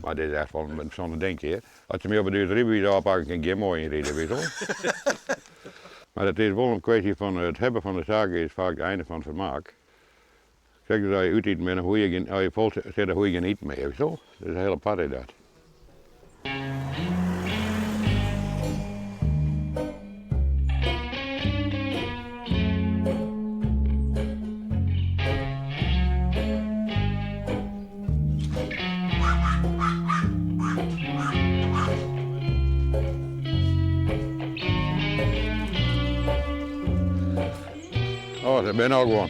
Maar dit is echt wel in bijzonder ding, hear. As se my op 'e duur it rydbewiis ôfpakke, kin ik gjin moai ynride, witst wol. Mar it is wol in kwestje fan it hawwen fan de saak is faak it einde fan it fermaak. Krekt as as je út iten binne, hoege je gjin, as je fol sitte, hoege je gjin iten mear, witst wol. Dat is in hiel apart is dat. Oh, se binne al gewoan.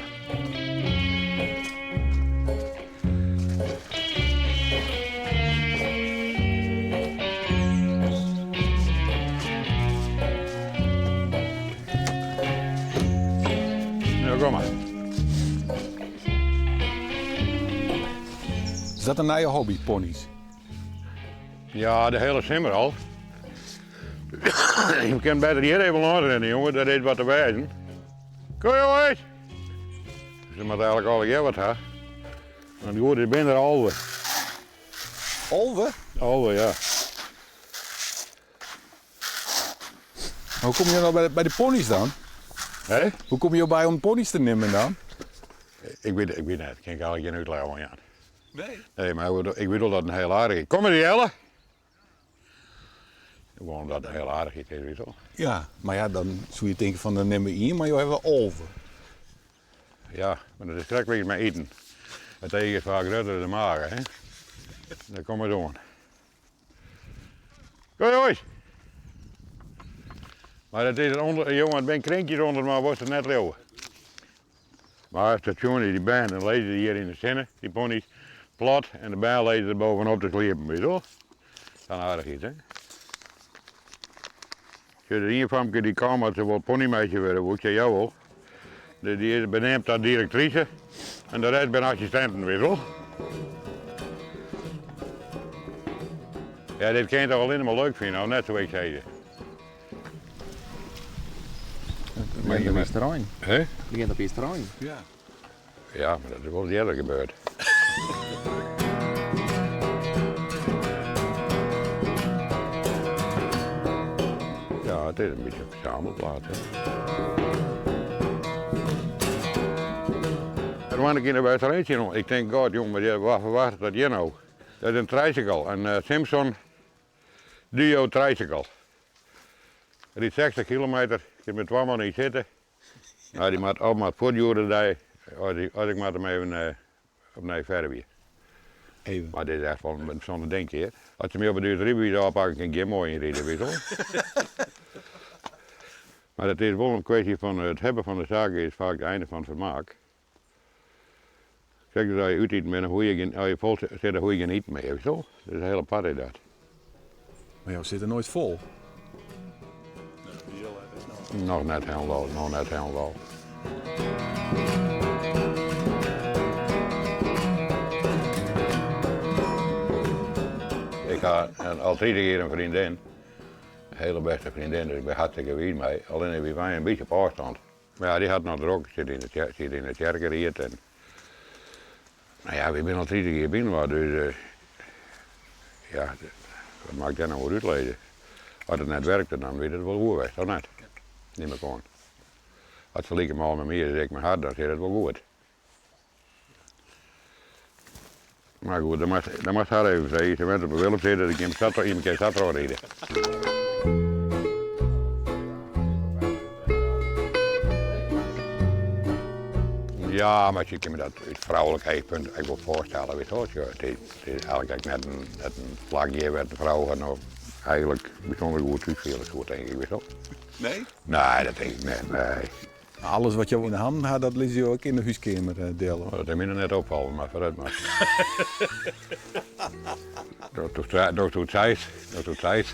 Nou, kom mar. Is dat in nije hobby, pony's? Ja, de hiele simmer al. Je kin better hjir even lâns rinne, jonge, dêr is wat te wêzen. Kom jonges! Se moatte eigentlik allegear wat ha. Want goed, it binne der 11. 11? 11, ja. Hoe komme jo no by de pony's dan? Hè? Hoe komme jo by om pony's te nimmen dan? Ik wit, ik wit net, kin ik eigentlik gjin útlis oan jaan. Nee? Nee, mar ik wit wol dat it in hiel aardich is. Kom mar Jelle! Gewoan omdat it in hiel aardichheid is, witst wol. Ja, mar ja, dan soe je tinke fan dan nimme we ien, mar jo hawwe 11. Ja, mar dat is krekt lykas mei iten. It each is faak grutter as de mage, hè. Dêr komt it oan. Kom jonges! Mar it is ûnder, jonge, it binne krinkjes ûnder, mar wolst it net leauwe. Mar it stasjon is dy bern, dan lizze se hjir yn de sinne, dy pony's, plat en de bern lizze der bovenop te sliepen, witst wol. Dat is aardichheid, hè. Sjoch, der is ien famke dy kaam at se wol ponymeisje wurde woe, ik sei jawol. Dy is beneamd ta direktrise en de rest binne assistinten, witst wol. Ja, dit kin je toch allinne mar leuk fine, of net, soe ik sizze. It begjint opeens te reinen. Hè? It begjint opeens te reinen. Ja. Ja, mar dat is wolris earder gebeurd. Ja, it is in bytsje in ferzamelplaat, hè. Der rûn ik yn de Westereen tsjinoan. Ik tink, God, jong, mar wa ferwachtet dat hjir no? Dat is in tricycle, in Simson Duo tricycle. Rydt 60 kilometer, kin mei twa man yn sitte. No, dy moat of moat fuort hjoed-de-dei, of ik moat him even opnij fervje. Even. Mar dit is echt wol in bysûnder ding, hear. As se my op 'e duur it rydbewiis ôfpakke, kin ik gjin moai ynride, witst wol. Mar it is wol in kwestje fan it hawwen fan de saak is faak it einde fan it fermaak. Krekt as as je út iten binne, hoege je gjin, as je fol sitte, hoege je gjin iten mear, witst wol. Dat is in hiel apart is dat. Mar jo sitte noait fol? Noch net hielendal, noch net hielendal. Ik ha al 30 jier in freondin, in hiele bêste freondin, dus ik bin hartstikke wiis mei. Allinne wy wenje in bytsje op ôfstân. Mar ja, dy hat noch drok, sit yn de, siet yn de tsjerkeried en no ja, wy binne al 30 jier byinoar, dus ja, wat moat ik dêr no oer útlizze? As it net werkte, dan wie it wol oer west, of net? Nim ik oan. As se like mâl mei my is as ik mei har, dan sit it wol goed. Mar goed, dan moatst, dan moatst har even freegje. Se wennet op de Willemsheerd, dus ik kin sa, jim kinne sa trochride. Ja, mar ik kin my dat út froulik eachpunt ek wol foarstelle, witst wol. It is, it is eigentlik ek net in, net in plak hjir wêr't in frou har no eigentlik bysûnder goed thús fiele soe, tink ik, witst wol. Nee? Nee, dat tink ik net, nee. Alles wat jo yn de hannen ha, dat lizze jo ek yn de húskeamer del? Oh, dat is my noch net opfallen, mar foarút mar. Dochsto it seist, dochsto it seist.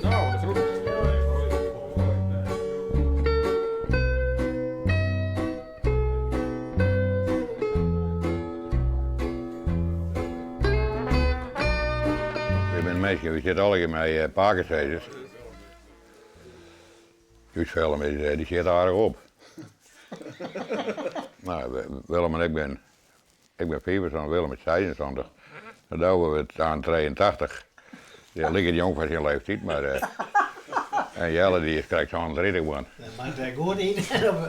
No, de groeten. Wy binne minsken, wy sitte allegear mei pakesizzers. Us film is, dy sjit aardich op. Nou, Willem en ik bin, ik bin 75, Willem is 76. Dan Douwe wurdt aan 83. Dy liket jong foar syn leeftiid, mar en Jelle dy is krekt 37 wurden. Dat moat der goed yn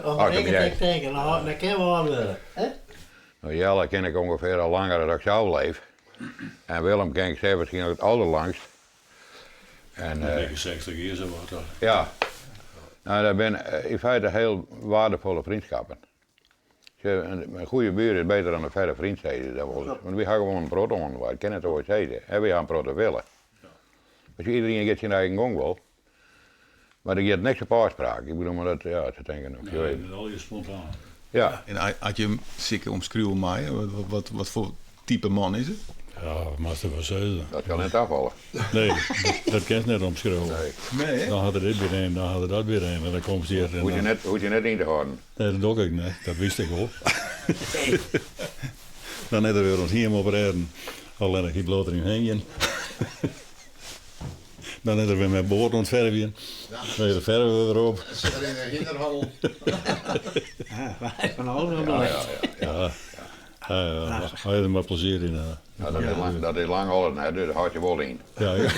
om rekken te tinken, dan kin we âld wurde. No Jelle ken ik ûngefear al langer as ik sels leef. En Willem ken ik sels wierskynlik it alderlangst. En, uh, 60 jier zo wat toch? Ja. Nou, dat binne yn feite hiel waardefolle vriendschappen. In goede buur is beter dan een verre vriend, sizze se dat wolris. Want wy ha gewoan in protte oan inoar, ik kin net oars sizze. En wy ha in protte wille. Dus iderien giet syn eigen gong wol. Mar der giet niks op ôfspraak. Ik bedoel, mar dat, ja, se tinke no. Nee, dat is allegear spontaan. Ja. En as je him Sikke omskriuwe meie, wat, wat foar type man is it? Ja, wat moatst derfan sizze? Dat sil net tafalle. Nee, dat kinst net omskriuwe. Nee. Nee, hè? Dan hat er dit by him, dan hat er dat by him en dan komst hjir en Hoech je dan... net, hoech je net yn te hâlden. Nee, dat doch ik net, dat wist ik wol. Dan is er wer oan it hiem oprêden. Allinnich hy bliuwt deryn hingjen. Dan is er wer mei board oan it fervjen. Dan is de ferve wer op. Sit er yn de hinderhal. Ja, fan alles op de list. Ja, ja. Hy hat der mar plezier yn. Ja, dat is lang, dat is lang alles net, dus dat hâldt je wol yn. Ja, ja.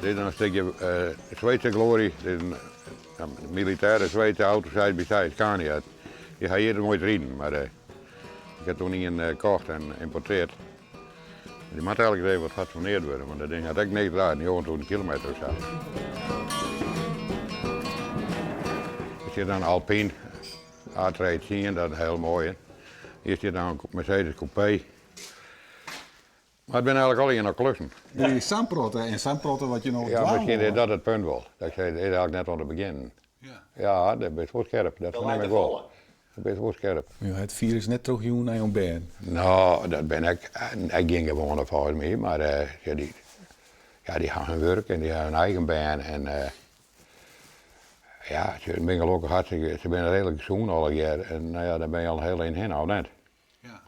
Dit is dan in stikje Sweedse glory. Dit is in militêre Sweedse auto side by side Scania. Dy ha hjir noait riden, mar ik ha toen ien kocht en ymporteard. Dy moat eigentlik even wat fatsoeneard wurde, want dat ding hat ek niks draaid, 9000 kilometer of sa. Der stiet dan Alpine A310, dat is in hiel moaie. Hjir stiet dan in Mercedes Coupé. Mar it binne eigentlik allegear noch klussen. Der is sa'n protte en sa'n protte wat je noch Ja, dwaan miskien is wolle. dat it punt wol. Dat ik sis, it is eigentlik net oan te begjinnen. Ja. Ja, dêr bist wol skerp, dat fernim ik wol. Dêr bist wol skerp. Jo ha it firus net trochjûn nei jo bern? No, dat bin ek, ek gjin gewoane folgens my, mar ja, dy, ja, dy ha hun wurk en dy ha hun eigen bern en ja, se binne gelokkich hartstikke, se binne reedlik sûn allegear en no ja, dan binne je al in hiel ein hinne, of net? Ja.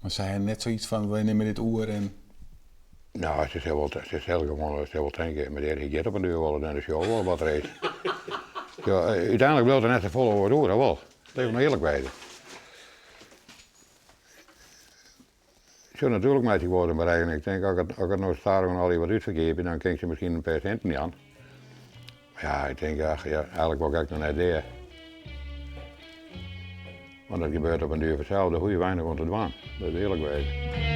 Mar sy ha net soiets fan, wy nimme dit oer en. No, se sil wol, se sil gewoan, se sil wol tinke, menear, hy giet op 'en duer wol en dan sjogge we wol wat der is. Ja, úteinlik bliuwt der net safolle oars oer, of wol? Litte we no earlik wêze. Sjoch, natuerlik meitsje ik wolris in berekkening. Ik tink, as ik it no stadichoan allegear wat útferkeapje, dan kin ik se miskien in pear sinten jaan. Mar ja, ik tink, ach, ja, eigentlik wol ik ek noch net dea. Want dat gebeurt op 'en duer fansels, dêr hoege je weinich oan te dwaan. Dat is earlik wêze.